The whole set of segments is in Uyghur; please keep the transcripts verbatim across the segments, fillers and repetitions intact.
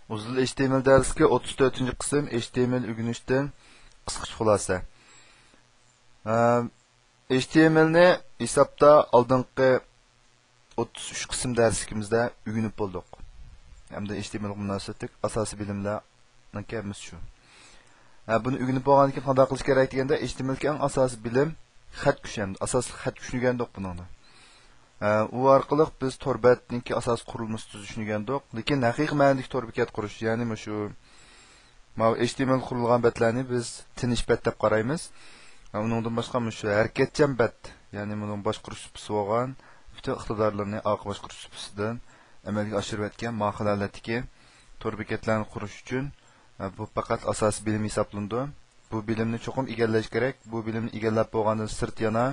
ئۇزۇل ئېچ تى ئېم ئېل دەرسلىكى، ئوتتۇز تۆتىنچى قىسىم، ئېچ تى ئېم ئېل ئۆگىنىشتىن قىسقىچە خۇلاسە. ئە، ئېچ تى ئېم ئېلنى ھېسابتا ئالدىنقى ئوتتۇز ئۈچ قىسىم دەرسلىكىمىزدە ئۆگىنىپ بولدۇق. ھەمدە ئېچ تى ئېم ئېلغا مۇناسىۋەتلىك ئاساسىي بىلىملەرنىڭكى ھەممىسى شۇ. ھە، بۇنى ئۆگىنىپ بولغاندىن كېيىن قانداق قىلىش كېرەك دېگەندە، ئېچ تى ئېم ئېلدىكى ئەڭ ئاساسىي بىلىم خەت كۈچى، ھەمدە ئاساسلىق خەت كۈچىنى ئۆگەندۇق بۇنىڭدا. ھە، ئۇ ئارقىلىق بىز تور بەتنىڭكى ئاساسىي قۇرۇلمىسى تۈزۈشنى ئۆگەندۇق. لېكىن ھەقىقىي مەنىدىكى تور بېكەت قۇرۇش، يەنى مۇشۇ ماۋۇ ئېچ تى ئېم ئېل قۇرۇلغان بەتلەرنى بىز تىنچ بەت دەپ قارايمىز. ھە، ئۇنىڭدىن باشقا مۇشۇ ھەرىكەتچان بەت، يەنى بۇنىڭ باشقۇرۇش سۇپىسى بولغان، پۈتۈن ئىقتىدارلىرىنى ئارقا باشقۇرۇش سۇپىسىدىن ئەمەلگە ئاشۇرۇۋەتكەن ماقۇل ھالەتتىكى تور بېكەتلەرنى قۇرۇش ئۈچۈن، ھە، بۇ پەقەت ئاساسىي بىلىم ھېسابلىنىدۇ. بۇ بىلىمنى چوقۇم ئىگىلەش كېرەك. بۇ بىلىمنى ئىگىلەپ بولغاندىن سىرت يەنە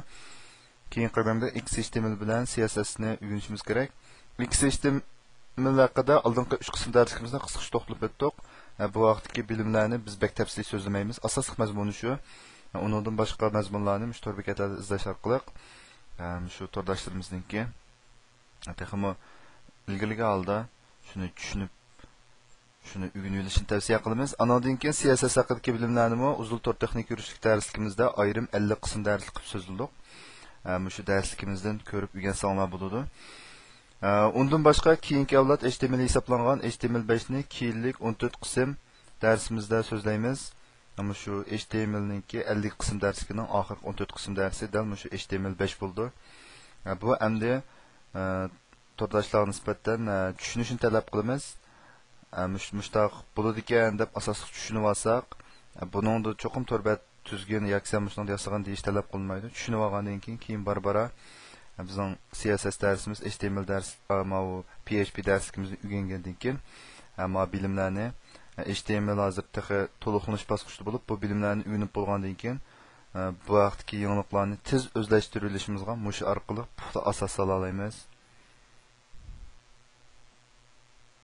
كېيىنكى قەدەمدە ئېكس ئېچ تى ئېم ئېل بىلەن سى ئېس ئېس نى ئۆگىنىشىمىز كېرەك. ئېكس ئېچ تى ئېم ئېل ھەققىدە ئالدىنقى ئۈچ قىسىم دەرسلىكىمىزدە قىسقىچە توختىلىپ ئۆتتۇق. ھە، بۇ ھەقتىكى بىلىملەرنى بىز بەك تەپسىلىي سۆزلىمەيمىز. ئاساسلىق مەزمۇنى شۇ. ھە، ئۇنىڭدىن باشقا مەزمۇنلارنى مۇشۇ تور بېكەتلەردە ئىزدەش ئارقىلىق، ھە، مۇشۇ تورداشلىرىمىزنىڭكى تېخىمۇ ئىلگىرىلىگەن ھالدا شۇنى چۈشىنىپ، شۇنى ئۆگىنىۋېلىشنى تەۋسىيە قىلىمىز. ئانىڭدىن كېيىن سى ئېس ئېس ھەققىدىكى بىلىملەرنىمۇ ئۇزۇل تور تېخنىكا يۈرۈشلۈك دەرسلىكىمىزدە ئايرىم ئەللىك قىسىم دەرسلىك قىلىپ سۆزلىدۇق. ھە، مۇشۇ دەرسلىكىمىزدىن كۆرۈپ ئۆگەنسەڭلار بولىدۇ. ھە، ئۇندىن باشقا كېيىنكى ئەۋلاد ئېچ تى ئېم ئېل ھېسابلانغان ئېچ تى ئېم ئېل بەش نى كېيىنلىك ئون تۆت قىسىم دەرسىمىزدە سۆزلەيمىز. مۇشۇ ئېچ تى ئېم ئېل نىڭكى ئەللىك قىسىم دەرسلىكىنىڭ ئاخىرقى ئون تۆت قىسىم دەرسى دەل مۇشۇ ئېچ تى ئېم ئېل بەش بولىدۇ. ھە، بۇ ئەمدى، ھە، تورداشلارغا نىسبەتەن، ئە، چۈشىنىشنى تەلەپ قىلىمىز. ئە، مۇش-، مۇشتاق بولىدىكەن دەپ ئاساسلىق چۈشىنىۋالساق، ئە، بۇنىڭدا چوقۇم تور بەت تۈزگىن ياكى سەن مۇشۇنداق ياسىغىن دېيىش تەلەپ قىلىنمايدۇ. چۈشىنىۋالغاندىن كېيىن، كېيىن بارا-بارا، ئە، بىزنىڭ سى ئېس ئېس دەرسىمىز، ئېچ تى ئېم ئېل دەرس، ئە، ماۋۇ پى ئېچ پى دەرسلىكىمىزنى ئۆگەنگەندىن كېيىن، ئە، ماۋۇ بىلىملەرنى، ئە، ئېچ تى ئېم ئېل ھازىر تېخى تولۇقلىنىش باسقۇچىدا بولۇپ، بۇ بىلىملەرنى ئۆگىنىپ بولغاندىن كېيىن، ئە، بۇ ھەقتىكى يېڭىلىقلارنى تېز ئۆزلەشتۈرۈۋېلىشىمىزغا مۇشۇ ئارقىلىق پۇختا ئاساس سالالايمىز.